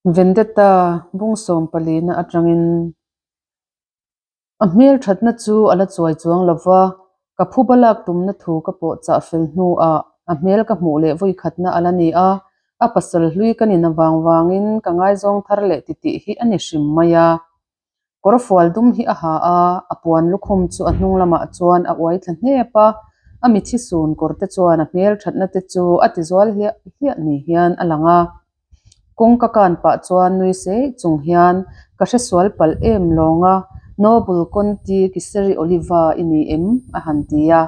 Vendetta bung sawmpalina atangin a hmel thatna chu a la chuai chuang lo va, ka phuba lak tumna thu ka pawh chah fel hnuah a hmel ka hmuh leh vawikhatna a la ni a, a pasal hlui ka nin avang vangin ka ngaizawng thar leh titih hi a ni hrim mai a. Kawr fual dum hi a ha a, a puan lukhum chu a hnung lamah chuan a uai thla hnep a, a mithi sun kawr te chuan a hmel thatna te chu a ti zual hliah hliah ni hian a lang a. Kawngka kan pah chuan nui seih chung hian ka hre sual palh em lawng a, Noble Conti Kiseri Oliva i ni em? a han ti a.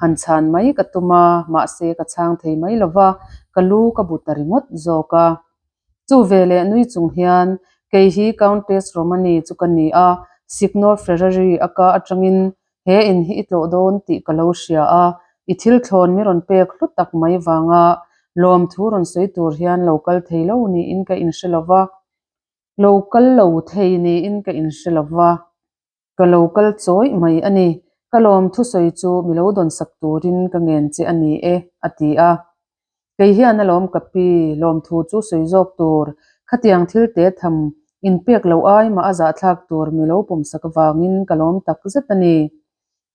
Han chhan mai ka tum a, mahse ka chhang thei mai lo va, ka lu ka bu ta ringawt zawk a. Chu veleh nui chung hian, Kei hi Countess Romani chu ka ni a, Signor Ferrari a ka atangin he in hi i tlawh dawn tih ka lo hria a, i thil thlawn mi rawn pek hlu tak mai vanga lawmthu rawn sawi tur hian lo kal thei lo niin ka inhre lo va, lo kal lo thei niin ka inhre lo va. Ka lo kal chawih mai a ni, ka lawm thusawi chu mi lo dawnsak turin ka ngen che a ni e, a ti a. Kei hian alawm ka pi, lawmthu chu sawi zawk tur, khatiang thil te tham inpek lo ai mah a zahthlak tur mi lo pawmsak avangin ka lawm tak zet a ni.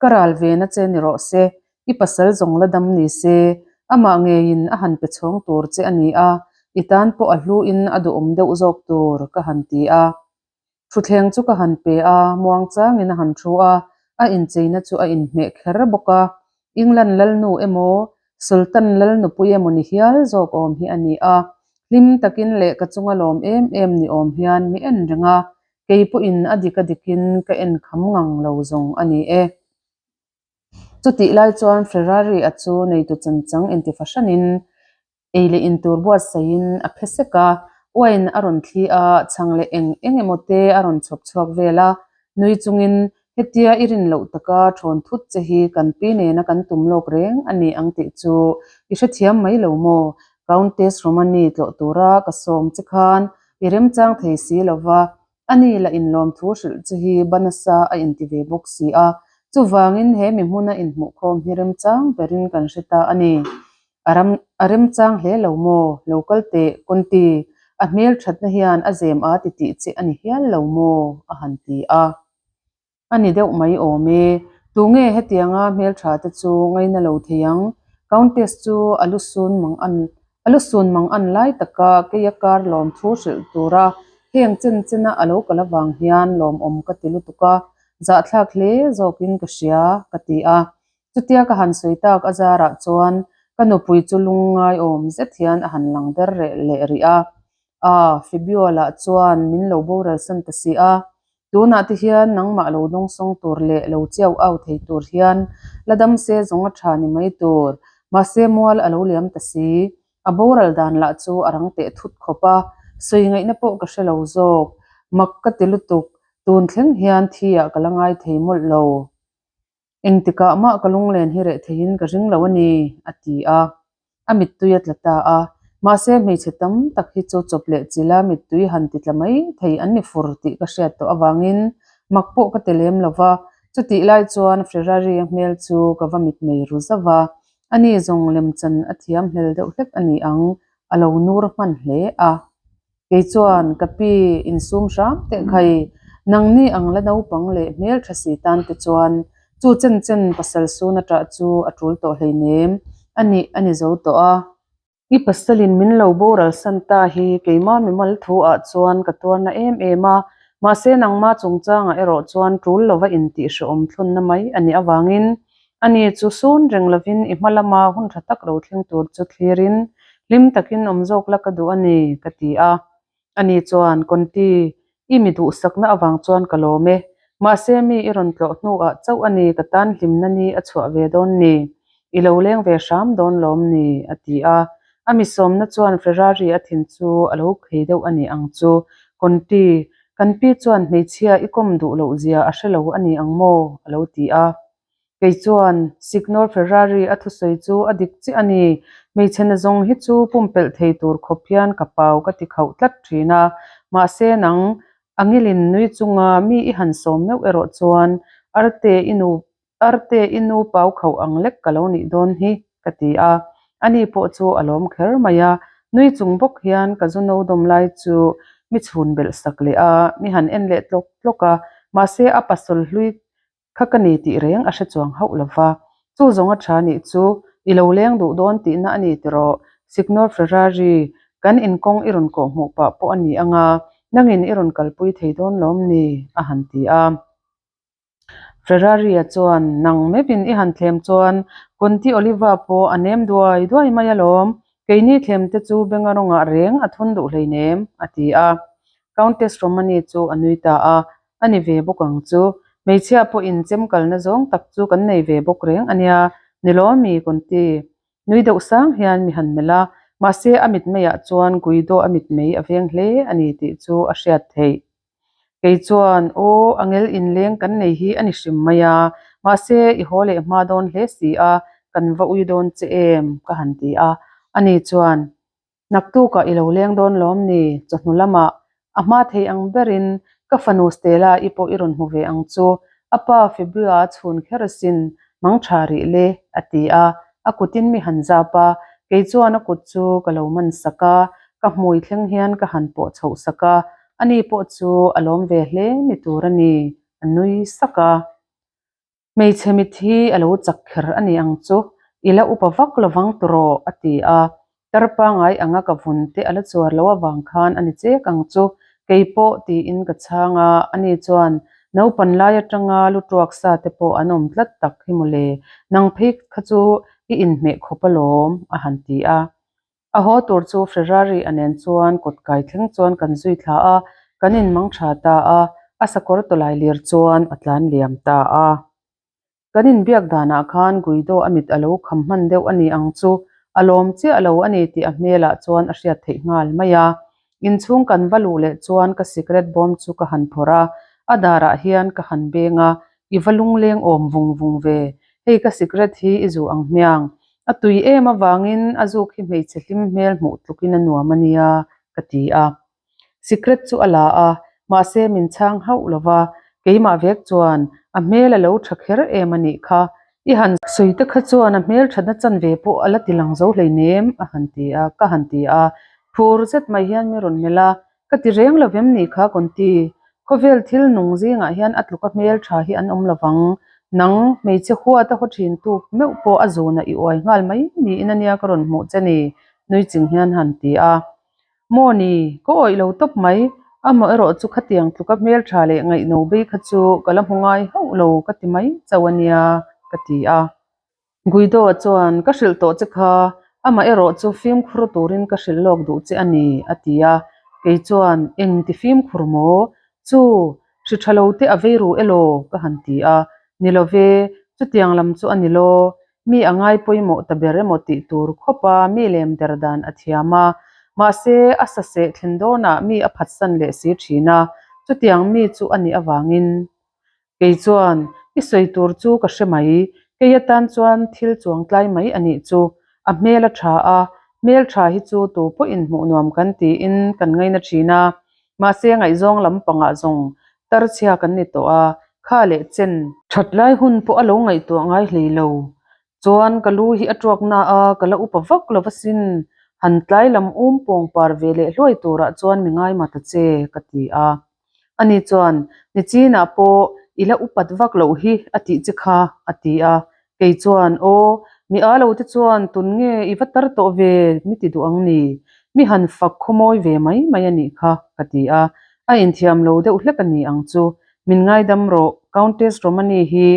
Ka ral ve na che ni rawh se, i pasal zawng la dam ni se, amah ngeiin a han pe chhawng tur che a ni a, i tan pawh a hluin a duhawm deuh zawk tur, ka han ti a. Thutthleng chu ka han pe a, muangchangin a han thu a, a incheina chu a inhmeh kher bawk a. England lalnu emaw, Sultan lalnupui emaw ni hial zawk awm hi a ni a. Hlim takin leh ka chunga lawm em em ni awm hian mi en reng a, kei pawhin a dik a dikin ka en kham ngang lo zawng a ni e. Chutih lai chuan Ferrari-a chu neitu chanchang intifahranin Ei leh in tur buatsaihin a phe sek a, wine a rawn thli a, chhang leh eng eng emaw te a rawn chhawp chhuak vel a, nui chungin hetia i rin loh taka thawn thut che hi kan pi nena kan tum lawk reng a ni ang tih chu i hrethiam mai lo maw? Countess Romani tlawh tura ka sawm che khan i remchang thei si lo va, ani la inlawm thu hrilh che hi ba nasa a inti ve bawk si a, chuvangin he mi hmuna inhmuhkhawm hi remchang berin kan hre ta a ni. A ram a remchang hle lo maw? Lo kal teh, Conti, a hmel thatna hian a zem a ti tih che a ni hial lo maw? a han ti a. A ni deuh mai awm e. Tunge hetianga hmeltha te chu ngaina lo thei ang? Countess chu a lu sun mang an a lu sun mang an lai taka keia kar lawm thu hrilh tura heng chen chena a lo kal avang hian lawmawm ka ti lutuk a, zahthlak hle zawkin ka hria, ka ti a. Chutia ka han sawi tak a zarah chuan ka nupui chu lungngai awm zet hian a han lang der reh leh rih a. Ah, Febiola chuan min lo boral san ta si a, tunah te hian nangmah lo dawngsawng tur leh lo chiau au thei tur hian la dam se zawng a tha ni mai tur, mahse mual a lo liam ta si. A boral dan lah chu a rang teh thut khawp a, sawi ngaihna pawh ka hre lo zawk. Mak ka ti lutuk, tun thleng hian thi ah ka la ngai thei mawlh lo. Engtikah mah ka lunglen hi reh theiin ka ring lo a ni, a ti a. A mittui a tla ta a. Mahse, hmeichhe tam tak hi chu chawp leh chila mittui han ti tla mai thei an ni fur tih ka hriat tawh avangin mak pawh ka ti lem lo va. Chutih lai chuan Ferrari-a hmel chu ka va mitmei ru zauh va. Ani zawng lemchan a thiam hlel deuh hlek a ni ang, a lo nur hman hle a. Kei chuan, Ka pi, insum hram teh khai, nangni ang la naupang leh hmeltha si tan te chuan chu chen chen pasal sun a ṭah chu a ṭul tawh hleinem, a nih a ni zo tawh a. I pasalin min lo boral san ta hi keimah mimal thu ah chuan ka tuarna em em a, mahse nangma chungchangah erawh chuan ṭul lova intih hrehawm thlawnna mai a nih avangin Ani chu sun reng lovin i hma lama hun tha tak lo thleng tur chu thlirin hlim takin awm zawk la ka duh a ni, ka ti a. Ani chuan, Conti, i mi duhsakna avang chuan ka lawm e. Mahse mi i rawn tlawh hnuah chauh a ni ka tan hlimna ni a chhuah ve dawn ni. I lo leng ve hram dawn lawm ni, a ti a. A mi sawmna chuan Ferrari a thin chu a lo khei deuh a ni ang chu. Conti, kan pi chuan hmeichhia i kawm duh loh zia a hre lo a ni ang maw? a lo ti a. Kei chuan, Signor Ferrari a thusawi chu a dik chiah a ni. Hmeichhe na zawng hi chu pumpelh thei tur khawp hian ka pau ka ti khauh tlat thin a. Mahse nang, a ngilin nui chunga mi i han sawm meuh erawh chuan arte i nu arte i nu pau khauh ang lek ka lo nih dawn hi, ka ti a. Ani pawh chu a lawm kher mai a. Nui chung bawk hian ka zu no dawm lai chu mi chhun belh sak leh a, mi han en leh tlawk tlawk a, mahse a pasal hlui kha ka ni tih reng a hre chuang hauh lo va. Chu zawng a tha nih chu i lo leng duh dawn tihna a ni tiraw? Signor Ferrari, kan inkawng i rawn kawh hmuh pah pawh a ni ang a, nangin i rawn kalpui thei dawn lawm ni? a han ti a. Ferrari-a chuan, Nang meuhin i han thlem chuan Conti Oliva pawh a nem duai duai mai alawm, keini thlem te chu benga rawngah reng a thun duh hleinem, a ti a. Countess Romani chu a nui ta a, A ni ve bawk ang chu. Hmeichhia pawhin chem kalna zawng tak chu kan nei ve bawk reng a nia, ni lawmi Conti? Nui deuh sang hian mi han melh a, mahse a mitmeiah chuan Guido a mitmei a veng hle a ni tih chu a hriat theih. Kei chuan, Aw, angel inleng kan nei hi a ni hrim mai a, mahse i haw leh hma dawn hle si a, kan va ui dawn che em? ka han ti a. Ani chuan, Naktukah i lo leng dawn lawm ni? Chawhnu lamah a hma thei ang berin ka fanu Stella i pawh i rawn hmu ve ang chu, a pa Febua a chhun kher asin, mang tha rih le, a ti a, a kutin mi han zap a, kei chuan a kut chu ka lo man sak a, ka hmui thleng hian ka han pawh chhoh sak a, ani pawh chu a lawm ve hle ni tur a ni, a nui sak a. Hmeichhe mit hi a lo chak kher a ni ang chu, i la upa vak lovang tawh a ti a. Tar pangai anga ka vun te a la chuar lo avang khan a ni chek ang chu, kei pawh tiin ka chhang a, ani chuan naupan lai atanga lu tuak sa te pawh an awm tlat tak hi mawle, nang phei kha chu i inhmeh khawp alawm a han ti a. A haw tur chu Ferrari a nen chuan kawt kai thleng chuan kan zui thla a, kan inmang tha ta a, a sakawr tawlai lir chuan a tlan liam ta a. Kan inbiak danah khan Guido a mit a lo kham hman deuh a ni ang chu, a lawm chiah lo a ni tih a hmelah chuan a hriat theih nghal mai a. Inchhung kan va luh leh chuan ka sikret bawm chu ka han phawrh a, a darah hian ka han beng a, I va lungleng awm vung vung ve, hei ka sikret hi i zu ang hmiang. A tui em avangin a zuk hi hmeichhe hlim hmel hmuh tlukin a nuam a nia, ka ti a. Sikret chu a la a, mahse min chhang hauh lo va, keimah vek chuan a hmel a lo tha kher em a nih kha. I han sawi te kha chuan a hmel thatna chanve pawh a la ti lang zo hleinem, a han ti a, ka han ti a. Phur zet mai hian mi rawn melh a, Ka ti reng lo vem ni kha Conti, khawvel thil nung zingah hian a tluka hmel tha hi an awm lo vang. Nang, hmeichhe huat a haw thin tu meuh pawh a zunah i uai nghal mai niin a nia ka rawn hmuh che ni, nui ching hian han ti a. Maw ni, ka awih lo tawp mai, amaw erawh chu khatiang tluka hmel tha leh ngaihno bei kha chu ka la hmu ngai hauh lo ka ti mai chauh a nia, ka ti a. Guido chuan, Ka hrilh tawh che kha, amah erawh chu fimkhur turin ka hrilh lawk duh che a ni, a ti a. Kei chuan, Eng ti fimkhur maw? Chu, hri tha lo te a vei ru elaw? ka han ti a. Ni lo ve, chutiang lam chu a ni lo. Mi a ngai pawimawh ta ber emaw tih tur khawpa mi lem der dan a thiam a. Mahse, a saseh thlen dawnah mi a phatsan leh si thin a, chutiang mi chu a nih avangin Kei chuan, I sawi tur chu ka hre mai, kei atan chuan thil chuang tlai mai a nih chu. A hmel a tha a, hmel tha hi chu tu pawhin hmuh nuam kan tiin kan ngaina thin a, mahse ngaihzawng lampangah zawng tarchhia kan ni tawh a, kha leh chen. That lai hun pawh a lo ngaihtuah ngai hlei lo. Chuan ka lu hi a tuak na a, ka la upa vak lo va sin, han tlai lam um pawng par ve leh hluai turah chuan mi ngai ma ta che, ka ti a. Ani chuan, Nichinah pawh i la upat vak loh hi a tih che kha, a ti a. Kei chuan, Aw, mi a lo te chuan tun nge i va tar tawh ve mi ti duh ang ni? Mi han fak khawmawi ve mai mai a nih kha, ka ti a. A inthiam lo deuh hlek a ni ang chu. Min ngaidam rawh, Countess Romani hi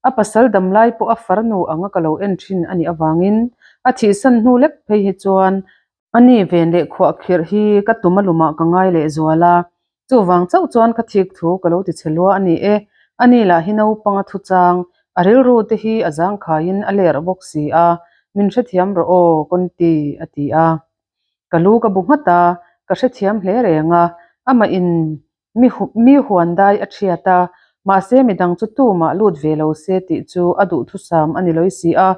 a pasal dam lai pawh a farnu anga ka lo en thin a nih avangin a thihsan hnu lek phei hi chuan A ni ven leh khuah khirh hi ka tum a lumah ka ngai leh zual a, chuvang chauh chuan ka thik thu ka lo ti chhe lua a ni e. A ni lah hi naupang a thu chang, a rilru te hi a zangkhaiin a lerh bawk si a, min hrethiam rawh aw, Conti, a ti a. Ka lu ka bu nghat a, ka hrethiam hle reng a, amah in Mi mi huan dai a thiat a, mahse midang chu tumah lut ve lo se tih chu a duhthusam a ni lawih si a,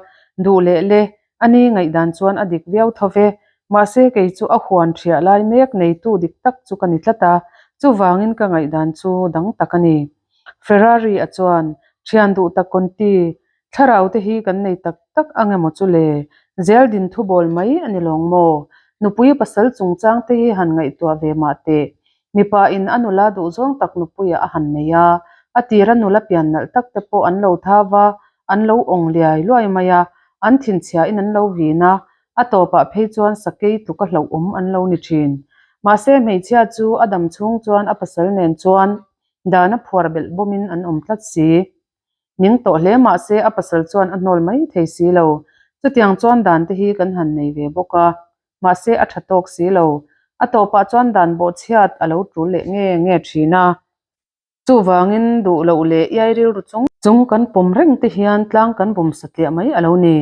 duh leh le, a ni ngaihdan chuan a dik viau tho ve, mahse kei chu a huan thiah lai mek neitu dik tak chu ka ni tlat a, chuvangin ka ngaihdan chu dang tak a ni. Ferrari a chuan, Thian duh tak Conti, Thlarau te hi kan nei tak tak ang emaw chu le? Zeldin thubawl mai a ni lawng maw? Nupui pasal chungchang te hi han ngaihtuah ve mah teh. Mipa in a nula duhzawng tak nupuiah a han nei a, a tira nula pian nalh tak te pawh an lo thau a, an lo awng liai luai mai a, an thinchhia in an lo vin a, a tawpah phei chuan sakei tluk a hlauhawm an lo ni thin. Mahse hmeichhia chu a dam chhung chuan a pasal nen chuan dana phuar belh bawmin an awm tlat si. Ning tawh hle mahse a pasal chuan a hnawl mai thei si lo. Chutiang chuan dan te hi kan han nei ve bawk a, mahse a tha tawk si lo. A tawpah chuan dan bawhchhiat a lo tul leh nge nge thin a. Chuvangin duh loh leh iai rilru chung chung kan pawm reng te hian tlang kan bum satliah mai a lo ni.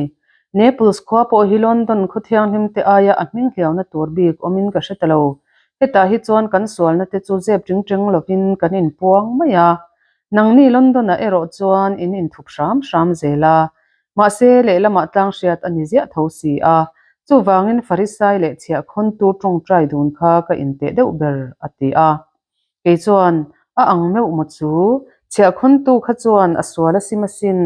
Naples khua pawh hi London khaw thianghlim te aia a hming hliauna tur bik awmin ka hre ta lo. Hetah hi chuan kan sualna te chu zep ting teng lovin kan inpuang mai a. Nangni London-ah erawh chuan in inthup hram hram zel a, mahse lehlamah tlang hriat a ni ziah tho si a, chuvangin Farisai leh chhiahkhawntu tawngtai dun kha ka inteh deuh ber, a ti a. Kei chuan, A ang meuh maw chu? Chhiahkhawntu kha chuan a sual a sim asin,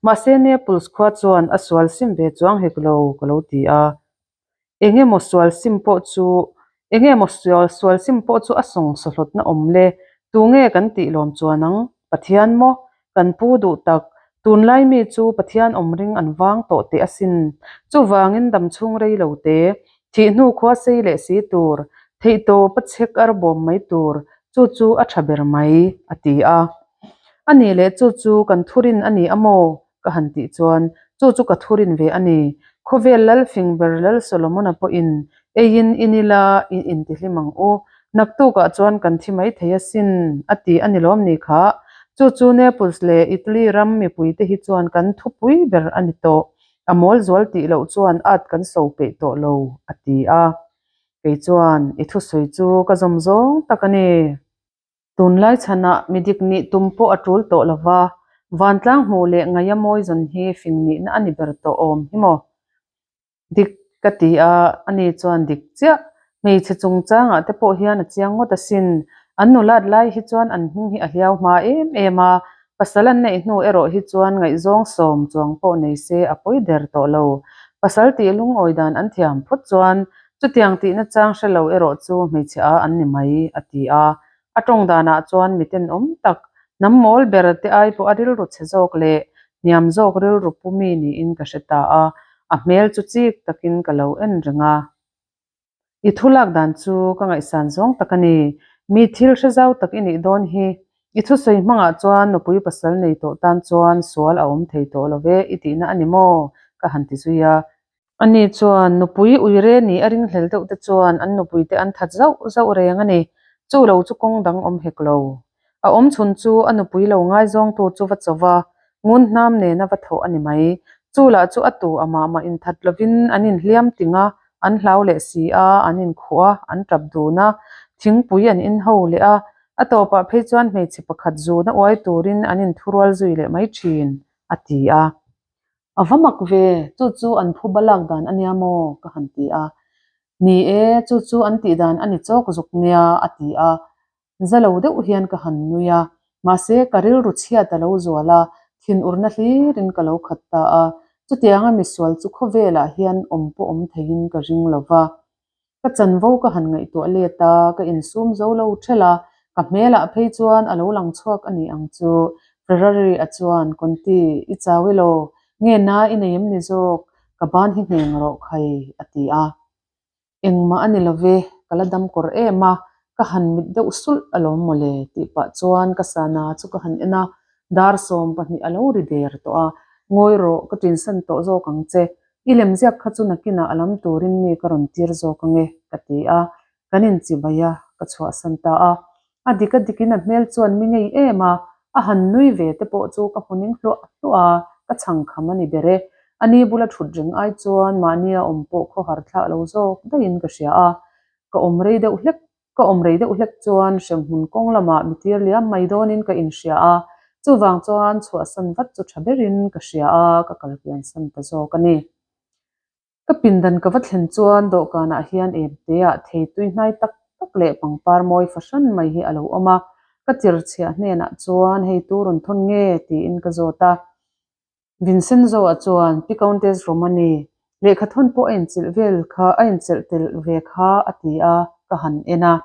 mahse Naples khua chuan a sual sim ve chuang hek lo, ka lo ti a. Eng emaw sual sim pawh chu eng emaw sual sual sim pawh chu a sawng sawhlawtna awm le, tunge kan tih lawm chuan ang? Pathian maw? Kan pu duh tak, tunlai mi chu Pathian awm ring an vang tawh teh asin. Chuvangin dam chhung rei lo te, thih hnu khua sei leh si tur, theihtawp a chhek ar bawm mai tur, chu chu a tha ber mai, a ti a. A nih leh chu chu kan thurin a ni a maw? Ka han tih chuan, Chu chu ka thurin ve a ni. Khawvel lal fing ber Lal Solomon-a pawhin, Eiin in ila, i intihlim ang u. Naktukah chuan kan thi mai thei asin, a ti a ni lawm ni kha. Chu chu Naples leh Italy ram mipuite hi chuan kan thupui ber a ni tawh. A mawl zual tih loh chuan at kan so peih tawh lo, a ti a. Kei chuan, I thusawi chu ka zawm zawng tak a ni. Tunlai chhanah mi dik nih tum pawh a tul tawh lo va, vantlang hmuh leh ngaia mawi zawn hi fing nihna a ni ber tawh awm hi maw? Dik ka ti a, ani chuan dik chiah. Hmeichhe chungchangah te pawh hian a chiang ngawt asin. An nulat lai hi chuan an hming hi a hliau hma em em a, pasal an neih hnu erawh hi chuan ngaihzawng sawm chuang pawh nei se a pawi der tawh lo. Pasal tih lungawi dan an thiam phawt chuan Chutiang tihna chang hre lo erawh chu hmeichhe a an ni mai, a ti a. A tawng danah chuan mi tenawm tak, hnam mawl ber te ai pawh a rilru chhe zawk leh hniam zawk rilru pu mi niin ka hre ta a, a hmel chu chik takin ka lo en reng a. I thu lak dan chu ka ngaihsan zawng tak a ni. Mi thil hre zau tak i nih dawn hi. I thusawi hmangah chuan nupui pasal nei tawh tan chuan sual a awm thei tawh lo ve i tihna a ni maw? ka han ti zui a. Ani chuan nupui uire nih a ringhlel deuh te chuan an nupui te an that zauh zauh reng a ni. Chu lo chu kawng dang awm hek lo. A awm chhun chu a nupui lo ngaizawngtu chu va cho va, ngun hnam nena va thawh a ni mai. Chu lah chu a tu amah mah inthat lovin an inhliam ting a, an hlau leh si a, an inkhuh a, an tap dun a, thingpui an inho leh a, a tawpah phei chuan hmeichhe pakhat zuna uai turin an inthurual zui leh mai thin, a ti a. A va mak ve, chu chu an phuba lak dan a nia maw? ka han ti a. Ni e, chu chu an tih dan a ni chawk zuk nia, a ti a. Za lo deuh hian ka han nui a, mahse ka rilru chhiat a lo zual a, thinurna hlirin ka lo khat ta a. Chutianga misual chu khawvelah hian awm pawh awm theiin ka ring lo va. Ka chanvo ka han ngaihtuah let a, ka insum zo lo ṭhelh a, ka hmelah phei chuan a lo lang chhuak a ni ang chu. Ferrari a chuan, Conti, i chau i lo, nge na i nei em ni zawk, ka ban hi ngheng rawh khai, a ti a. Engmah a ni lo ve, ka la dam kawr em a, ka han mit deuh sulh alawm mawle, tih pah chuan ka sana chu ka han en a, dar 12 a lo ri der tawh a, ngawi rawh, ka ṭinsan tawh zawk ang che, I lemziak kha chu nakinah a lam turin mi ka rawn tir zawk ange, ka ti a. Kan inchibai a, ka chhuahsan ta a. A dik a dikin a hmel chuan mi ngei em a, a han nui ve te pawh chu ka hmu ning hluah hluah a, ka chhangkham a ni ber e. A ni bula thut reng ai chuan mahnia awm pawh khawhar thlah lo zawk daihin ka hria a, ka awm rei deuh hlek Ka awm rei deuh hlek chuan hremhmun kawng lamah mi tir liam mai dawnin ka inhria a, chuvang chuan chhuahsan vat chu tha berin ka hria a, ka kal kiansan ta zawk a ni. Ka pindan ka va thlen chuan dawhkanah hian emteah thei tui hnai tak tak leh pangpar mawi fahran mai hi a lo awm a, ka tirchhiah hnenah chuan hei tu rawn thawn nge tiin ka zawt a. Vincenzo-a chuan Pi Countess Romani, Lehkhathawn pawh a inchilh vel kha a inchelh tel ve kha a ti a, ka han en a.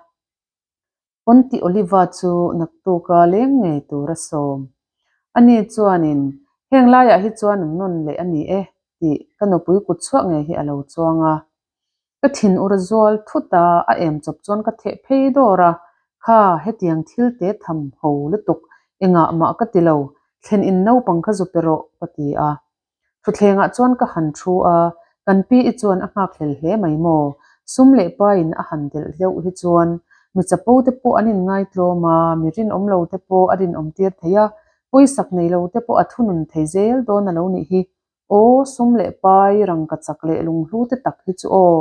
Ponti Oliva chu naktuka leng ngei tur a sawm. Ani chuanin, Heng laiah hi chuan an nawn leh a ni e, tih ka nupui kut chhuak ngei hi a lo chuang a. Ka thin ur zual thut a, a em chawp chuan ka theh phei dawr a, Kha, hetiang thil te tham ho lutuk, engah mah ka ti lo, thlen in naupang kha zu pe rawh, ka ti a. Thuthlengah chuan ka han thu a, kan pi i chuan a nghakhlel hle mai maw? Sum leh pain a han delh deuh hi chuan mi chapo te pawh an inngaitlawm a, mi rinawm lo te pawh a rinawm tir thei a, pawisak nei lo te pawh a thunun thei zel dawn a lo nih hi. Aw, sum leh pai, rangka chak leh lunghlu te tak hi chu aw.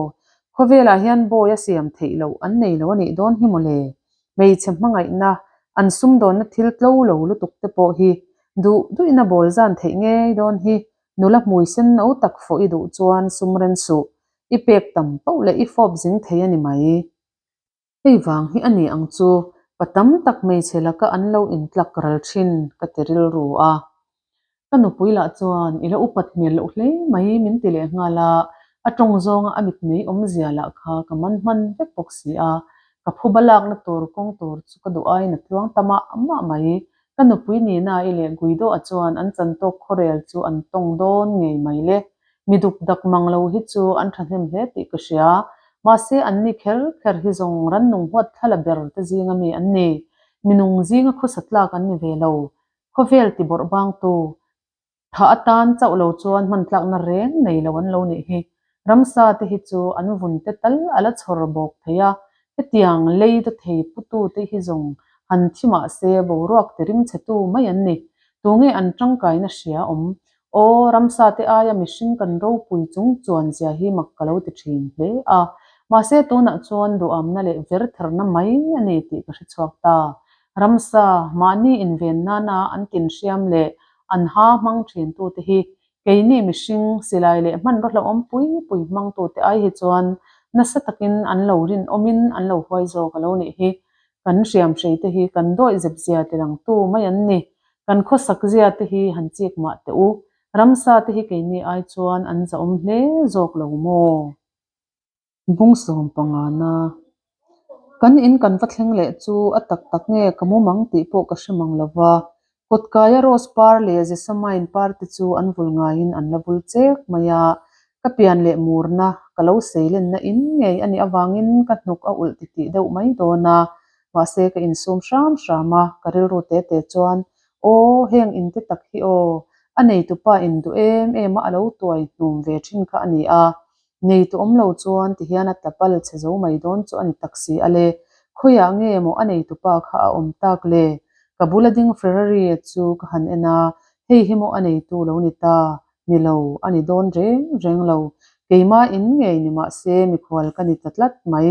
Khawvelah hian bawi a siam theih loh an nei lo a nih dawn hi mawle. Hmeichhe hmangaihna, an sumdawnna thil tlo lo lutuk te pawh hi duh duhina bawl zan theih ngei dawn hi nula hmui sen no tak fawh i duh chuan sum ren suh, i pek tam pauh leh i fawp zing thei a ni mai. Hei vang hi a ni ang chu pa tam tak hmeichhe laka an lo intlak ral thin ka ti rilru a. Ka nupui lah chuan i la upat hmel loh hle mai min ti leh nghal a, a tawng zawnga a mitmei awmzia lah kha ka man hman vek bawk si a, ka phuba lakna tur kawng tur chu ka duh aiin a tluang ta mah mah mai. Ka nupui Nina-i leh Guido-a chuan an chantawk khawrel chu an tawng dawn ngei mai le. Mi duk dak mang lo hi chu an thahnem hle tih ka hria. Mahse anni kher kher hi zawng rannung huat thla la ber te zinga mi an ni. Minung zinga khawsa tlak an ni ve lo. Khawvel ti bawrh bangtu thah atan chauh lo chuan hman tlakna reng nei lo an lo nih hi. Ramsa te hi chu an vun te tal a la chhawr bawk thei a, hetiang lei te thei putu te hi zawng han thi mah se boruak ti rimchhetu mai an ni. Tunge an tangkaina hria awm? Aw, ramsa te aia mihring kan ropui chung chuan zia hi mak ka lo ti thin hle a. Mahse tunah chuan duhamna leh vertherna mai a ni tih ka hrechhuak ta. Ramsa, mahni inven nana an tinhriam leh an ha hmang thintute hi keini mihring, silai leh hmanraw hlauhawm pui pui hmangtute ai hi chuan nasa takin an lo rinawmin an lo huai zawk a lo nih hi. Kan hriamhreite hi kan dawihzep zia tilangtu mai an ni. Kan khawsak zia te hi han chik mah teh u. Ramsa te hi keini ai chuan an zahawm hle zawk lo maw? Bung sawm pangana kan in kan va thleng leh chu a tak tak nge ka mumang tih pawh ka hre mang lo va, kawtkaia rose par leh jessamine par te chu an vul ngaiin an la vul chek mai a, ka pian leh murna ka lo seilenna in ngei a nih avangin ka hnuk a ulh titih deuh mai dawn a, mahse ka insum hram hram a, ka rilru te te chuan aw heng in te tak hi aw a neitupa in duh em em a a lo tuai hnum ve thin kha a ni a. Nei tu awm lo chuan ti hian a tla pal chhe zo mai dawn chu a ni tak si a le. Khawiah nge maw a neitupa kha a awm tak le? Ka bula ding Ferrari chu ka han en a, hei hi maw a neitu lo ni ta? Ni lo, a ni dawn reng reng lo. Keimah in ngei ni mah se mikhual ka ni ta tlat mai.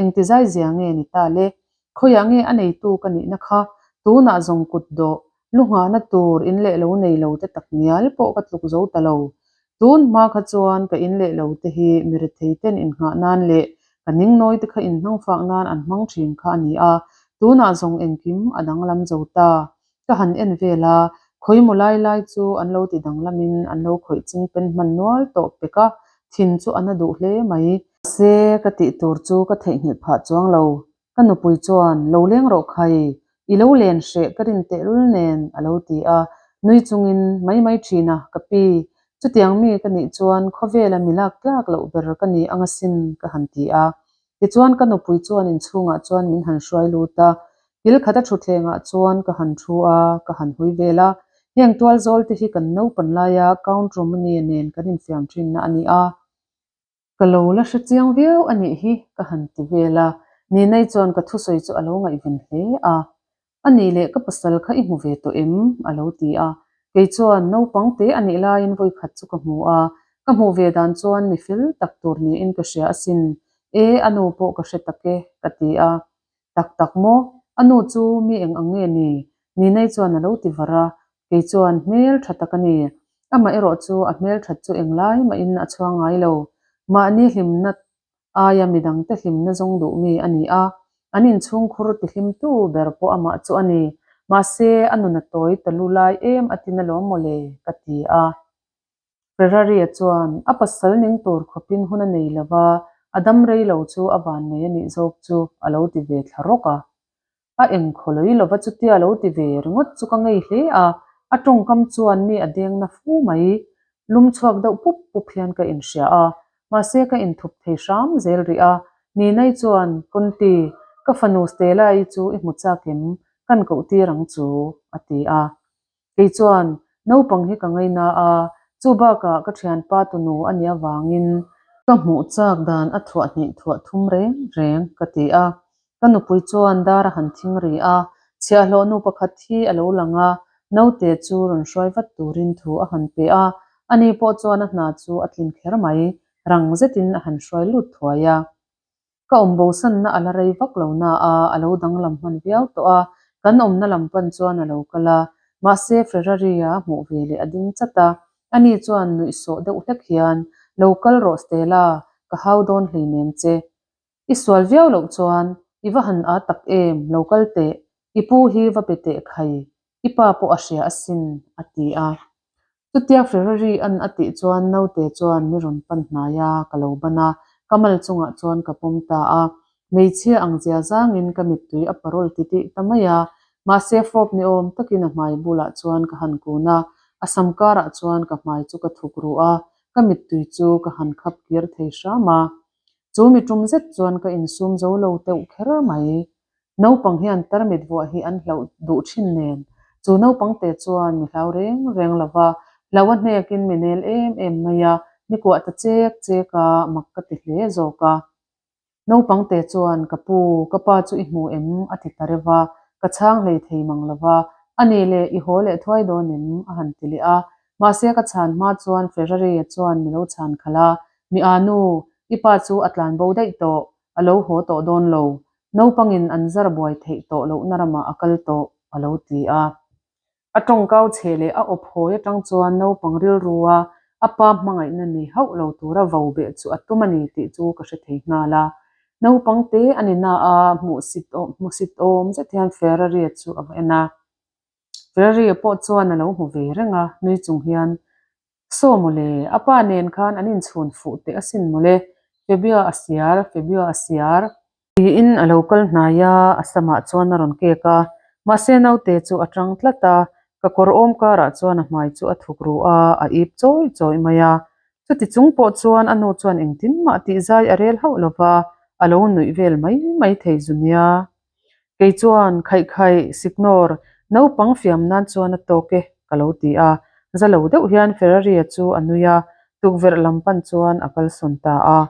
Engti zai zia nge ni ta le? Khawiah nge a neitu ka nihna kha? Tunah zawng kut dawh, lu nghahna tur in leh lo nei lo te tak ngial pawh ka tluk zo ta lo. Tun hma kha chuan ka in leh lo te hi mi rethei ten innghah nan leh ka ningnawi te kha inhnangfak nan an hmang thin kha a ni a, tunah zawng engkim a danglam zo ta. Ka han en vel a, khawimaw lai lai chu an lo ti danglamin an lo khawih ching pen hman nual tawh pek a, thin chu a na duh hle mai. Mahse, ka tih tur chu ka theihnghilh phah chuang lo. Ka nupui chuan, Lo leng rawh khai, i lo len hreh ka rin tehlul nen, a lo ti a. Nui chungin, Mai mai thin a, ka pi. Chutiang mi ka nih chuan khawvela mi lak tlak loh ber ka ni ang asin, ka han ti a. Tichuan ka nupui chuan inchhungah chuan min han hruai lut a. Kil khata thutthlengah chuan ka han thu a, ka han hui vel a. Heng tual zawl te hi kan naupan laia Count Romani nen kan infiam thinna a ni a. Ka lo la hre chiang viau a nih hi ka han ti vel a, Ninai chuan ka thusawi chu a lo ngaihven hle a. A nih leh ka pasal kha i hmu ve tawh em? a lo ti a. Kei chuan naupang te a nih laiin vawi khat chu ka hmu a, ka hmuh ve dan chuan mi fel tak tur niin ka hria asin. E, a nu pawh ka hre tak e, ka ti a. Tak tak maw? A nu chu mi eng ang nge ni? Ninai chuan a lo ti var a, kei chuan hmel tha tak a ni. Amah erawh chu a hmel that chu englai mahin a chhuang ngai lo. Mahni hlimna aia midangte hlimna zawng duh mi a ni a, an inchhungkhur tihlimtu ber pawh amah chu a ni. Mahse, a nun a tawi ta lu lai em a tin alawm mawle, ka ti a. Ferrari-a chuan a pasal ning tur khawpin hun a nei lo va, a dam rei lo chu a van nei a nih zawk chu a lo ti ve thla rawk a. A engkhawlui lo va chutia a lo ti ve ringawt chu ka ngei hle a, a tawngkam chuan mi a deng na fu mai. Lum chhuak deuh pup pup hian ka inhria a, mahse ka inthup thei hram zel rih a. Ninai chuan, Conti, ka fanu Stella-i chu i hmu chak em? Kan koh tir ang chu, a ti a. Kei chuan naupang hi ka ngaina a, chu bakah ka thianpa tunu a nih avangin ka hmuh chak dan a thuah hnih thuah thum reng reng ka ti a. Ka nupui chuan dar a han thing ri a, chhiahhlawh nu pakhat hi a lo lang a, naute chu rawn hruai vat turin thu a han pe a, ani pawh chuan a hna chu a tlin kher mai, rang zetin a han hruai lut thuai a. Ka awm bosanna a la rei vak lo na a, a lo danglam hman viau tawh a, kan awmna lam pan chuan a lo kal a, mahse Ferrari-a hmuh ve leh a ding chat a, ani chuan nuihsawh deuh hlek hian, Lo kal rawh Stella, ka hau dawn hleinem che. I sual viau loh chuan i va han â tak em, lo kal teh, i pu hi va pe teh khai, i pa pawh a hria asin, a ti a. Chutia Ferrari an a tih chuan naute chuan mi rawn pan hnai a, ka lo ban a, ka mal chungah chuan ka pawm ta a. Hmeichhia ang zia zangin ka mittui a parawl titih ta mai a, mahse fawp ni awm takin a hmai bulah chuan ka han kun a, a sam karah chuan ka hmai chu ka thuk ruh a, ka mittui chu ka han khap kir thei hram a. Chu mi tum zet chuan ka insum zo lo teuh kher mai. Naupang hian tarmit vuah hi an hlauh duh thin nen, chu naupang te chuan mi hlau reng reng lo va, hlauh a hnekin mi nel em em mai a, mi kuah ta chek chek a, mak ka ti hle zawk a. Naupang te chuan, Ka pu, ka pa chu i hmu em? a ti ta reuh a, ka chhang hlei thei mang lo va, A nih leh, i haw leh thuai dawn em? a han ti leh a. Mahse ka chhan hma chuan Ferrari-a chuan mi lo chhan khalh a, Mi aa nu, i pa chu a tlan bo daih tawh, a lo haw tawh dawn lo. Naupangin an zar buai theih tawh lohna ramah a kal tawh, a lo ti a. A tawngkau chhe leh a awp hawi atang chuan naupang rilrua a pa hmangaihna nei hauh lo tura vo beh chu a tum a ni tih chu ka hre thei nghal a. Naupang te a ni na a, hmuhsit awm zet hian Ferrari-a chu a va en a. Ferrari-a pawh chuan a lo hmu ve reng a, nui chung hian, Saw mawle, a pa nen khan an inchhun fuh teh asin mawle, Febia a siar, Febia a siar. Tiin a lo kal hnai a, a samah chuan a rawn kek a, mahse naute chu a tang tlat a, ka kawr awm karah chuan a hmai chu a thuk ru a, a ip chawi chawi mai a. Chuti chung pawh chuan a nu chuan engtin mah tih zai a rel hauh lo va, a lo nuih vel mai mai thei zu nia. Kei chuan khaih khaih Signor, naupang fiam nan chuan a tawk e, ka lo ti a. Za lo deuh hian Ferrari-a chu a nui a, tukverh lam pan chuan a kalsawn ta a.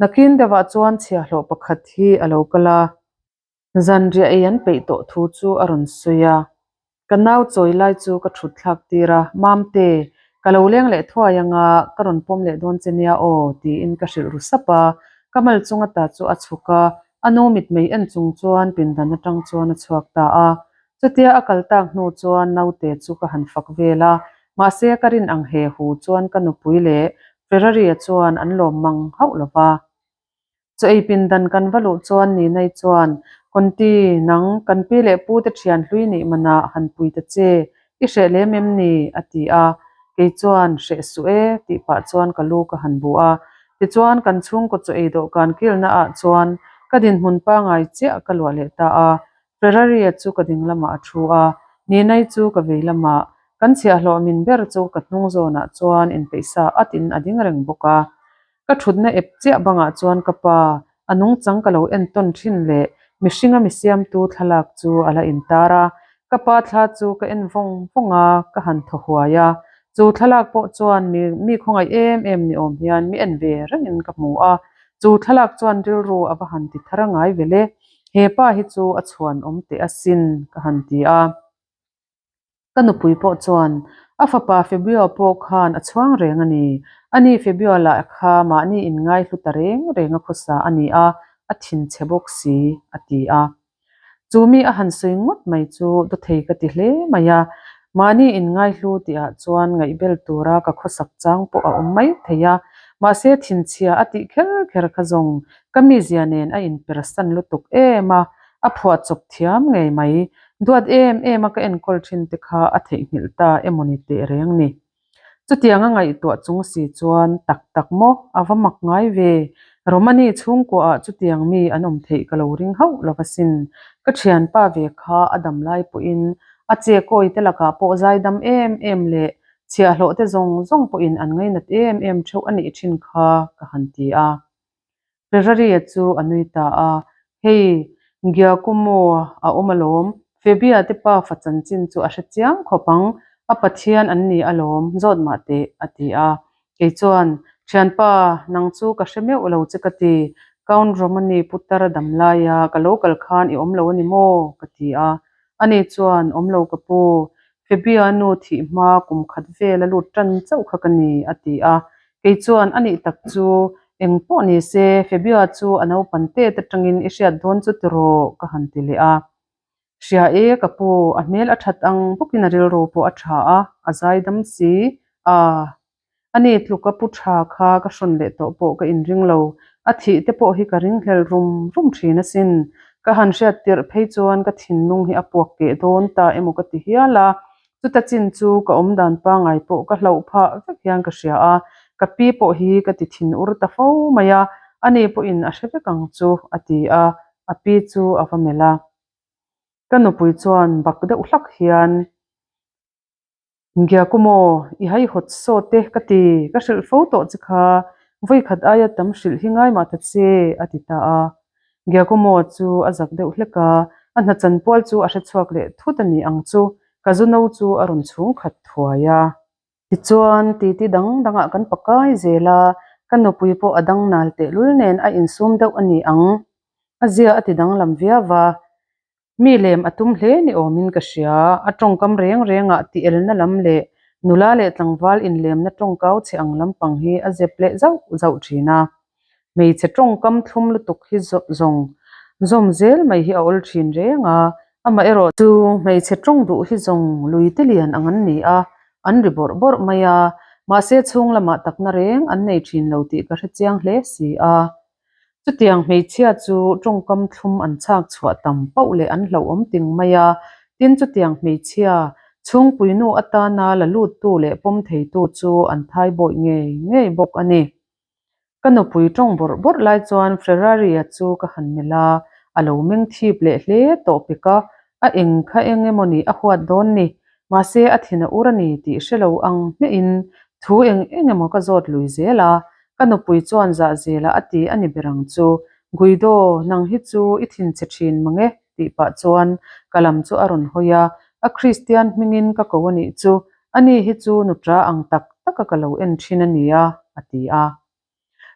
Nakin deuhah chuan chhiahhlawh pakhat hi a lo kal a. Zanriah ei an peih tawh thu chu a rawn sawi a. Ka nau chawi lai chu ka thut thlak tir a, Mamte, ka lo leng leh thuai anga ka rawn pawm leh dawn che nia aw, tiin ka hrilh ru sap a. Ka mal chung ata chu a chhuk a, a nu mitmei en chung chuan pindan atang chuan a chhuak ta a. Chutia a kal tak hnu chuan naute chu ka han fak vel a, mahse ka rin ang he hu chuan ka nupui leh Ferrari-a chuan an lawm mang hauh lo va. Chaw ei pindan kan va luh chuan Ninai chuan, Conti, nang, kan pi leh pu te thian hlui nih manah han pui ta che, i hreh lem em ni? a ti a. Kei chuan, Hreh suh e, tih pah chuan ka lu ka han bu a. Tichuan, kan chhungkaw chaw ei dawhkan kilna ah chuan ka dinhmun pangai chiah ka luah leh ta a. Ferrari-a chu ka ding lamah a thu a, Ninai chu ka vei lamah. Kan chhiahhlawh min ber chu ka hnung zawnah chuan inpeihsa atin a ding reng bawk a. Ka thutna ep chiah bangah chuan ka pa, a nungchang ka lo entawn thin leh mihringa mi siamtu thlalak chu a la intar a. Ka pa thla chu ka en vawng vawng a, ka han thaw huai a. Chu thlalak pawh chuan mi mi khawngaih em em ni awm hian mi en ve rengin ka hmu a. Chu thlalak chuan rilru a va han ti thar a ngai vel e. He pa hi chu a chhuan awm teh asin ka han ti a. Ka nupui pawh chuan a fapa Febio pawh khan a chhuang reng a ni. Ani Febio lah kha mahni inngai hlu ta reng reng a khawsa a ni a, a thinchhe bawk si, a ti a. Chu mi a han sawi ngawt mai chu dawthei ka ti hle mai a. Mahni inngai hlu tihah chuan ngaihbel tura ka khawsak chang pawh a awm mai thei a. Mahse thinchhia a tih kher kher kha zawng ka mizia nen a inpersan lutuk em a, a phuahchawp thiam ngei mai. Duat em em a ka enkawl thin te kha a theihnghilh ta emawni teh reng ni. Chutianga ngaihtuah chung si chuan, Tak tak maw? A va mak ngai ve. Romani chhungkuaah chutiang mi an awm theih ka lo ring hauh lo asin. Ka thianpa ve kha a dam lai pawhin a che kawi te lakah pawh zaidam em em leh chhiahhlawh te zawng zawng pawhin an ngainat em em theuh a nih thin kha ka han ti a. Ferraria chu a nui ta a, Hei, Giacomo a awm alawm, Fabia te pa fa chanchin chu a hre chiang khawp ang, a Pathian an ni alawm, zawt mah teh, a ti a. Kei chuan, Thianpa, nang chu ka hre meuh lo che ka ti, Count Romani putar dam laia ka lo kal khan i awm lo a ni maw? ka ti a. Ani chuan, Awm lo ka pu, Fabia nu thih hma kum khat vel a lut tan chauh kha ka ni, a ti a. Kei chuan a nih tak chu eng pawh ni se, Fabia chu a naupan tet atangin i hriat dawn chu tiraw ka han ti leh a. Hria e ka pu, a hmel a that ang bawkin a rilru pawh a tha a, a zaidam si a. Ani tluk a pu tha kha ka hrawn leh tawh pawh ka inring lo, a thih te pawh hi ka ringhlel rum rum thin asin. Ka han hriat tirh phei chuan ka thinlung hi a puak keh dawn ta emaw ka ti hial a, Chuta chin chu ka awm dan pangai pawh ka hlauh phah vek hian ka hria a, ka pi pawh hi ka ti thin ur ta fo mai a, ani pawhin a hre vek ang chu a ti a, a pi chu a va melh a. Ka nupui chuan bak deuh hlak hian, Giacomo, i haihawt sawt e ka ti, ka hrilh fo tawh che kha, vawikhat aia tam hrilh hi ngai mah ta che a ti ta a. Giacomo chu a zak deuh hlek a, a hna chanpual chu a hre chhuak leh thut a ni ang chu, ka zu no chu a rawn chhung khat thuai a. Tichuan, titi dang dangah kan pakai zel a, ka nupui pawh a dang nal tehlul nen a insum deuh a ni ang. A zia a ti danglam viau va, Mi lem a tum hle ni awmin ka hria. A tawngkam reng rengah ti elna lam leh nula leh tlangval inlemna tawngkau chhe ang lampang hi a zep leh zauh zauh thin a. Hmeichhe tawngkam thlum lutuk hi zawng zawm zel mai hi a awl thin reng a, amaherawh chu hmeichhe tawng duh hi zawng lui te lian ang an ni a, an ri bawrh bawrh mai a, mahse chhung lamah takna reng an nei thin lo tih ka hre chiang hle si a. Chutiang hmeichhia chu tawngkam thlum an chhak chhuah tam pauh leh an hlauhawm ting mai a, tin chutiang hmeichhia chhungpuinu atana la luttu leh pawm theitu chu an thai bawih ngei ngei bawk a ni. Ka nupui tawng bawrh bawrh lai chuan Ferrari-a chu ka han melh a, a lo meng thip leh hle tawh pek a, a eng kha eng emaw ni a huat dawn ni, mahse a thin a ur a ni tih hre lo ang hmehin thu eng eng emaw ka zawt lui zel a, Ka nupui chuan zah zelah a ti a ni ber ang chu. Guido, nang hi chu i thinchhe thin mang e tih pah chuan ka lam chu a rawn hawi a, a Kristian hmingin ka ko a nih chu, ani hi chu nutra ang tak taka ka lo en thin a nia, a ti a.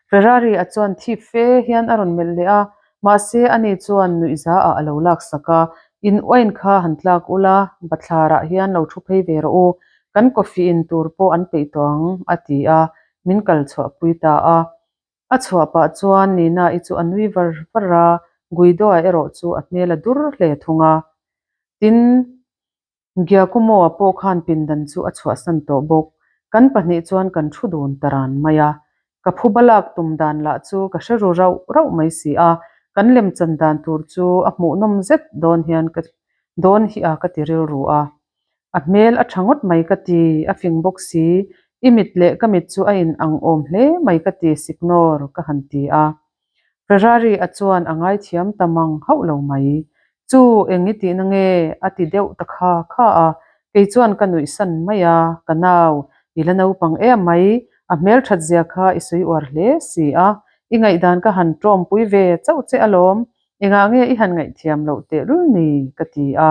Ferrari a chuan thip fe hian a rawn melh leh a, mahse ani chuan nuihza ah a lo laksak a, In wine kha han tlak ula, bathlarah hian lo thu phei ve rawh u, kan coffee in tur pawh an peih tawh ang, a ti a. Min kal chhuahpui ta a. A chhuah pah chuan Nina-i chu a nui var var a, Guido-a erawh chu a hmel a dur hle thung a. Tin, Giacomo-a pawh khan pindan chu a chhuahsan tawh bawk. Kan pahnih chuan kan thu dun ta ran mai a. Ka phuba lak tum dan lah chu ka hre ru rauh rauh mai si a, kan lemchan dan tur chu a hmuhnawm zet dawn hian ka dawn hi a ka ti rilru a. A hmel a tha ngawt mai ka ti, a fing bawk si, i mit leh ka mit chu a in ang awm hle mai ka ti Signor ka han ti a. Ferrari a chuan a ngaithiam ta mang hauh lo mai. Chu eng i tihna nge? a ti deuh ta kha kha a, kei chuan ka nuih san mai a, ka nau, i la naupang em mai, a hmel that zia kha i sawi uar hle si a, i ngaihdan ka han tawmpui ve chauh che alawm, engah nge i han ngaihthiam loh tehlul ni? ka ti a,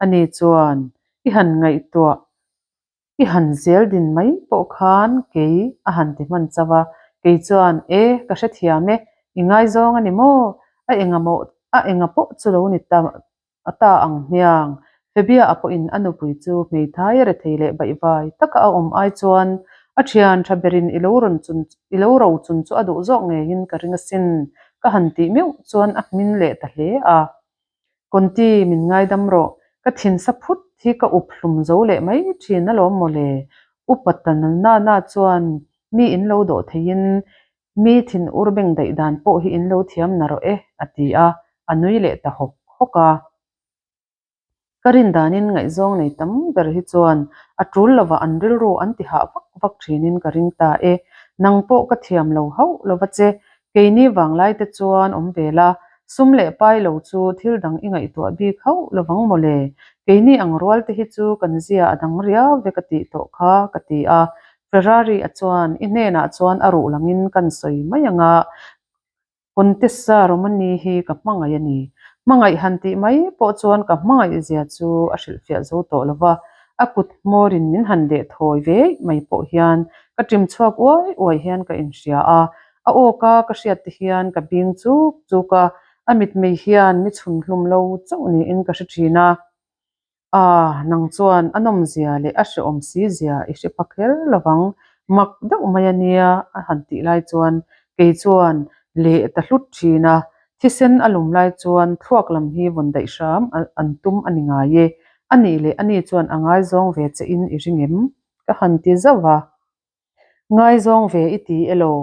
Ani chuan, I han ngaihtuah, i han zel din mai pawh khan kei a han ti hman chauh a. Kei chuan, E, ka hrethiam e, i ngaizawng a ni maw? A enga maw, a enga pawh chu lo ni ta ta ang hmiang. Febia a pawhin a nupui chu hmeithai rethei leh baihvai taka a awm ai chuan a thian tha berin i lo rawn chun, i lo ro chun chu a duh zawk ngeiin ka ring asin, ka han tih meuh chuan a hmin leh ta hle a. Conti, min ngaidam rawh. Ka thinsa phut hi ka up hlum zo leh mai thin alawm mawle. Upa Tanana chuan mi in lo dawh theiin mi thin ur beng daih dan pawh hi in lo thiam na rawh e, a ti a, a nui leh ta hawk hawk a. Ka rin danin ngaihzawng nei tam ber hi chuan a tul lovah an rilru an ti hah vak vak thinin ka ring ta e. Nang pawh ka thiam lo hauh lova che, keini vanglai te chuan awm ve la, sum leh pai lo chu thil dang i ngaihtuah bik hauh lovang mawle. Keini ang rual te hi chu kan zia a dang riau ve ka tih tawh kha ka ti a. Ferrari a chuan i hnenah chuan a ruh langin kan sawi mai ang a. Contessa Romani hi ka hmangaih a ni. Hmangaih han tih mai pawh chuan ka hmangaih zia chu a hrilhfiah zo tawh lo va, a kut hmawrin min han deh thawi veih mai pawh hian ka ṭim chhuak uai uai hian ka inhria a. A awka ka hriat te hian ka bing chuk chuk a, a mitmei hian mi chhun hlum lo chauh niin ka hre ṭhin a. A, nang chuan a nawmzia leh a hrehawm si zia i hre pha kher lovang, mak deuh mai a nia a han tih lai chuan kei chuan leh ta hlut thin a, thisen a lum lai chuan thluak lam hi vawn daih hram an tum a ni ngai e, a nih leh ani chuan a ngaizawng ve che in i ring em? Ka han ti zauh a. Ngaizawng ve i ti elaw?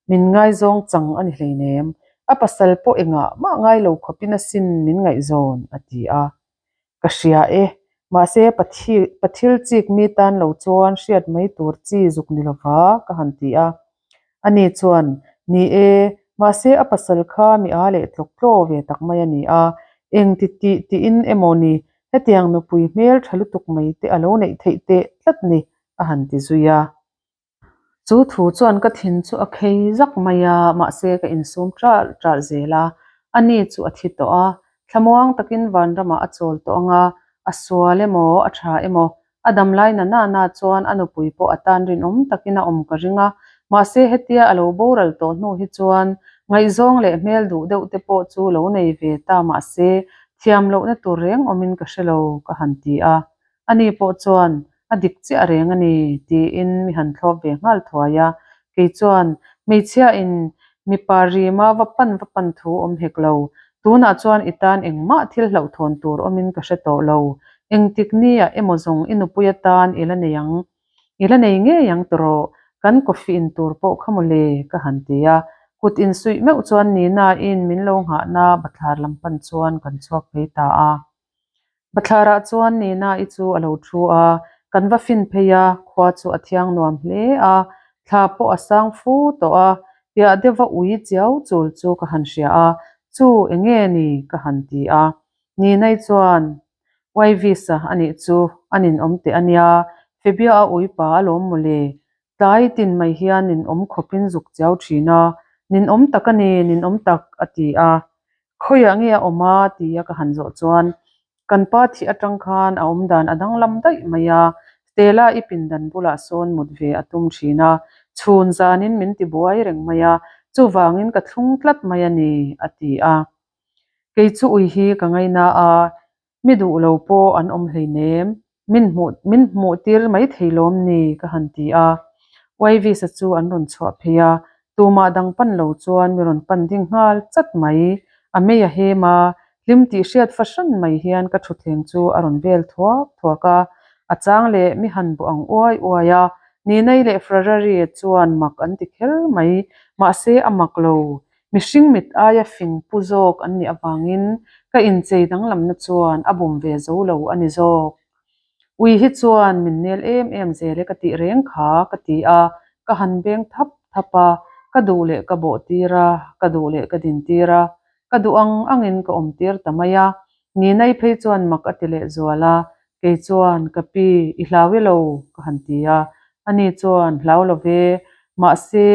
Min ngaizawng chang a ni hleinem. A pasal pawh engah mah ngai lo khawpin asin min ngaihzawn, a ti a. Ka hria e. Mahse, pathil chik mi tan lo chuan hriat mai tur chi zuk ni lova, ka han ti a. Ani chuan, Ni e, mahse a pasal kha mi a leh tlawk tlaw ve tak mai a ni a. Eng ti tih tiin emaw ni, hetiang nupui hmel tha lutuk mai te a lo neih theih teh tlat ni, a han ti zui a. Chu thu chuan ka thin chu a khei zak mai a, mahse ka insum ṭalh ṭalh zel a. Ani chu a thi tawh a, thlamuang takin vanramah a chawl tawh ang a, a sual emaw a ṭha emaw, a dam lai na na na chuan a nupui pawh a tan rinawm takin a awm ka ring a, mahse hetia a lo boral tawh hnu hi chuan ngaihzawng leh hmel duh deuh te pawh chu lo nei ve ta mahse thiam lohna tur reng awmin ka hre lo ka han ti a. Ani pawh chuan, A dik chiah reng a ni, tiin mi han thlawp ve nghal thuai a. Kei chuan, Hmeichhiain mipa rima va pan va pan thu awm hek lo. Tunah chuan i tan engmah thil hlauhthawn tur awmin ka hre tawh lo. Engtik nia emaw zawng i nupui atan i la nei ang. I la nei ngei ang tawh kan coffee in tur pawh kha maw le, ka han ti a. Kut insuih meuh chuan Nina-in min lo nghahna bathlar lam pan chuan kan chhuak phei ta a. Bathlarah chuan Nina-i chu a lo thu a, kan va fin phei a, khua chu a thiang nuam hle a, thla pawh a sang fu tawh a, piah deuha ui chiau chul chu ka han hria a, chu eng nge ni ka han ti a. Nina-i chuan, Uai visa a nih chu, a ninawm teh a nia, Febia-a ui pa alawm mawle, tlai tin mai hian ninawm khawpin zuk chiau thin a, ninawm tak a ni, ninawm tak a ti a. Khawiah nge a awm a? tia ka han zawh chuan kan pa thih atang khan a awm dan a danglam daih mai a, Stella i pindan bulah sawn mut ve a tum thin a, chhun zanin min ti buai reng mai a, chuvangin ka thlung tlat mai a ni, a ti a. Kei chu ui hi ka ngaina a, Mi duh lo pawh an awm hleinem, min hmuh min hmuh tir mai thei lawm ni ka han ti a. Yvisa chu an rawn chhuah phei a, tumah dang pan lo chuan mi rawn pan ding nghal chat mai. A mei a hem a, hlim tih hriat fahran mai hian ka thutthleng chu a rawn vel thuak thuak a. A chang leh mi han bawh ang uai uai a, Ninai leh Ferrari chuan mak an ti kher mai, mahse a mak lo. Mihring mit aia fing pu zawk an nih avangin ka inchei danglamna chuan a bum ve zo lo a ni zawk. Ui hi chuan min nel em em zel e ka tih reng kha ka ti a, ka han beng thap thap a, ka duh leh ka bawh tir a, ka duh leh ka din tir a, ka duh ang angin ka awm tir ta mai a. Ninai phei chuan mak a ti leh zual a, Kei chuan, Ka pi, i hlau i lo? ka han ti a. Ani chuan, Hlau lo ve. Mahse,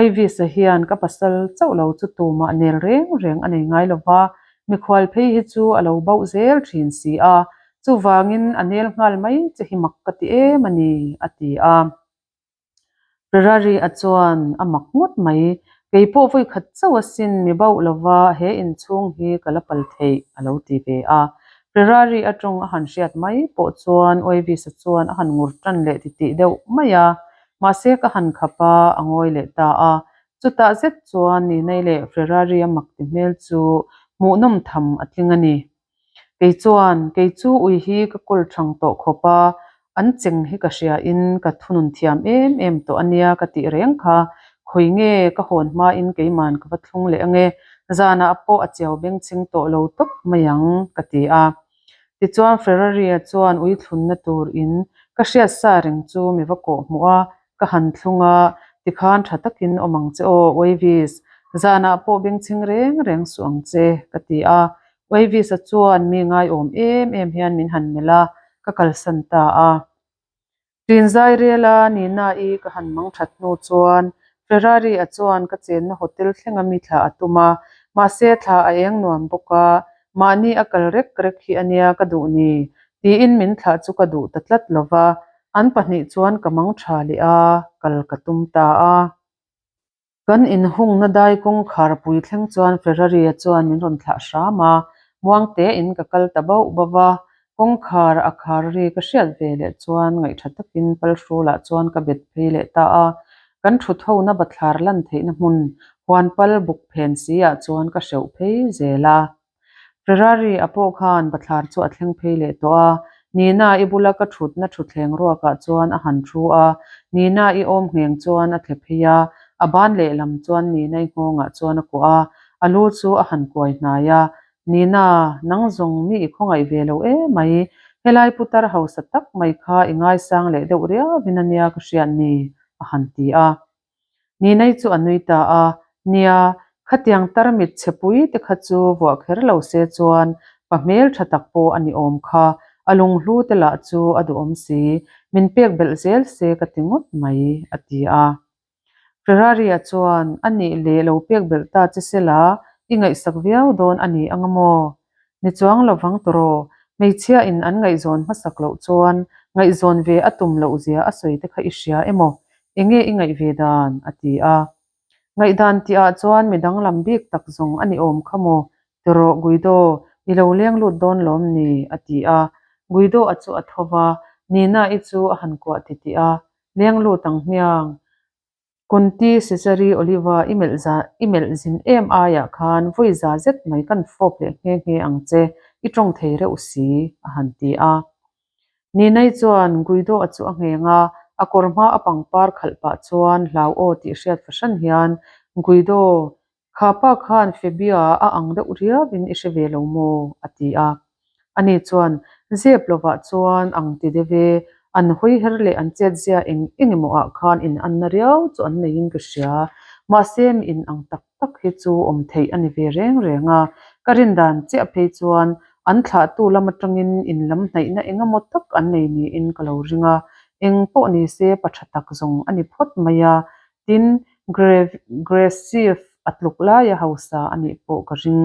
Yvisa hian ka pasal chauh lo chu tumah nel reng reng a nei ngai lo va, mikhual phei hi chu a lo bauh zel thin si a, chuvangin a nel nghal mai che hi mak ka ti em a ni, a ti a. Ferrari a chuan a mak ngawt mai, Kei pawh vawi khat chauh asin mi bauh lova he inchhung hi ka la pal theih a lo ti ve a. Ferrari a tawng a han hriat mai pawh chuan Oevis-a chuan a han ngur tan leh titih deuh mai a, mahse ka han khap a, a ngawi leh ta a. Chutah zet chuan Ninai leh Ferrari a mak ti hmel chu hmuhnawm tham a tling a ni. Kei chuan, kei chu ui hi ka kawl thang tawh khawp a, an cheng hi ka hria in ka thunun thiam em em tawh a nia ka tih reng kha, khawi nge ka hawn hma in keiman ka va thlung leh ange, zanah pawh a chiau bengchheng tawh lo tawp mai ang ka ti a. Tichuan Ferrari-a chuan ui thlunna tur in ka hriat sa reng chu mi va kawh hmuh a, ka han thlung a, tikhan tha takin awm ang che aw, Wavis, zanah pawh bengchheng reng reng suh ang che, ka ti a. Wavis-a chuan mi ngaiawm em em hian min han melh a, ka kalsan ta a. Ṭinzai rela Nina-i ka han mang ṭhat hnu chuan Ferrari-a chuan ka chenna hotel thlenga mi thla a tum a, mahse thla a eng nuam bawk a, mahni a kal rek rek hi a nia ka duh ni tiin min thlah chu ka duh ta tlat lo va, an pahnih chuan ka mang ṭha leh a, kal ka tum ta a. Kan inhungna dai kawngkhar pui thleng chuan Ferrari-a chuan min rawn thlah hram a, muangtein ka kal ta bauh bauh a. Kawngkhar a khar ri ka hriat ve leh chuan ngaihṭha takin palhrulah chuan ka bet phei leh ta a. Kan ṭhut hona bathlar lan theihna hmun huanpal buk phen si ah chuan ka hreuh phei zel a. Ferrari a pawh khan bathlar chu a thleng phei leh tawh a, Nina i bula ka thutna thutthleng ruakah chuan a han thu a, Nina i awm ngheng chuan a thle phei a, a ban lehlam chuan Nina i nghawngah chuan a kuah a, a lu chu a han kuai hnai a, Nina, nang zawng mi i khawngaih ve lo emai, helai putar hausa tak mai kha i ngaisang leh deuh riauin ania ka hriat ni, a han ti a. Ninai chu a nui ta a, Nia, khatiang tarmit chhe pui te kha chu vuah kher lo se chuan pa hmel tha tak pawh a ni awm kha, a lunghlu te lah chu a duhawm si, min pek belh zel se ka ti ngawt mai, a ti a. Ferrari-a chuan, A nih leh lo pek belh ta che sela, i ngaihsak viau dawn a ni ang maw? Ni chuang lovang tawraw, hmeichhia in an ngaihzawn hmasak loh chuan ngaihzawn ve a tum loh zia a sawi te kha i hria emaw? Enge i ngaih ve dan? a ti a. Ngaihdan tih ah chuan mi danglam bik tak zawng a ni awm kha maw? Tawraw Guido, i lo leng lut dawn lawm ni? a ti a. Guido a chu a tho va, Nina i chu a han kuah titih a, Leng lut ang hmiang. Kunti Cesare Oliva i melh za i melh zin em aiah khan vawi za zet mai kan fawp leh nghe nghe ang che, i tawng thei reuh si, a han ti a. Ninai chuan Guido a chu a ngheng a, a kawr hma a pangpar khalh pah chuan hlau aw tih hriat fahran hian, Guido, Kha pa khan Febia a ang deuh riauin i hre ve lo maw? a ti a. Ani chuan, Zep lovah chuan ang ti deuh e, an hawi her leh an chetzia eng eng emaw ah khan in anna riau chu an neiin ka hria. Mahse mi in ang tak tak hi chu awm theih a ni ve reng reng a. Ka rin dan chiah phei chuan an thlahtu lam atangin in lam hnaihna eng emaw tak an nei niin ka lo ring a. Eng pawh ni se pa tha tak zawng a ni phawt mai a. Tin, Gressive a tluk laia hausa a nih pawh ka ring.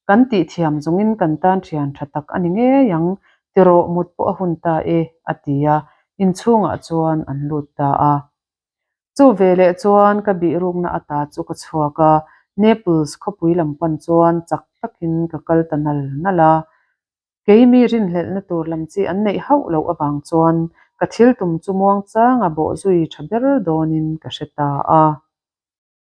Kan tih thiam zawngin kan tan thian tha tak a ni ngei ang, tirawh mut pawh a hun ta e, a ti a, inchhungah chuan an lut ta a. Chu veleh chuan ka bihrukna ata chu ka chhuak a, Naples khawpui lam pan chuan chak takin ka kal ta nal nal a. Keimi rinhlelhna tur lam chi an neih hauh loh avang chuan ka thil tum chu muangchanga bawhzui tha ber dawnin ka hre ta a.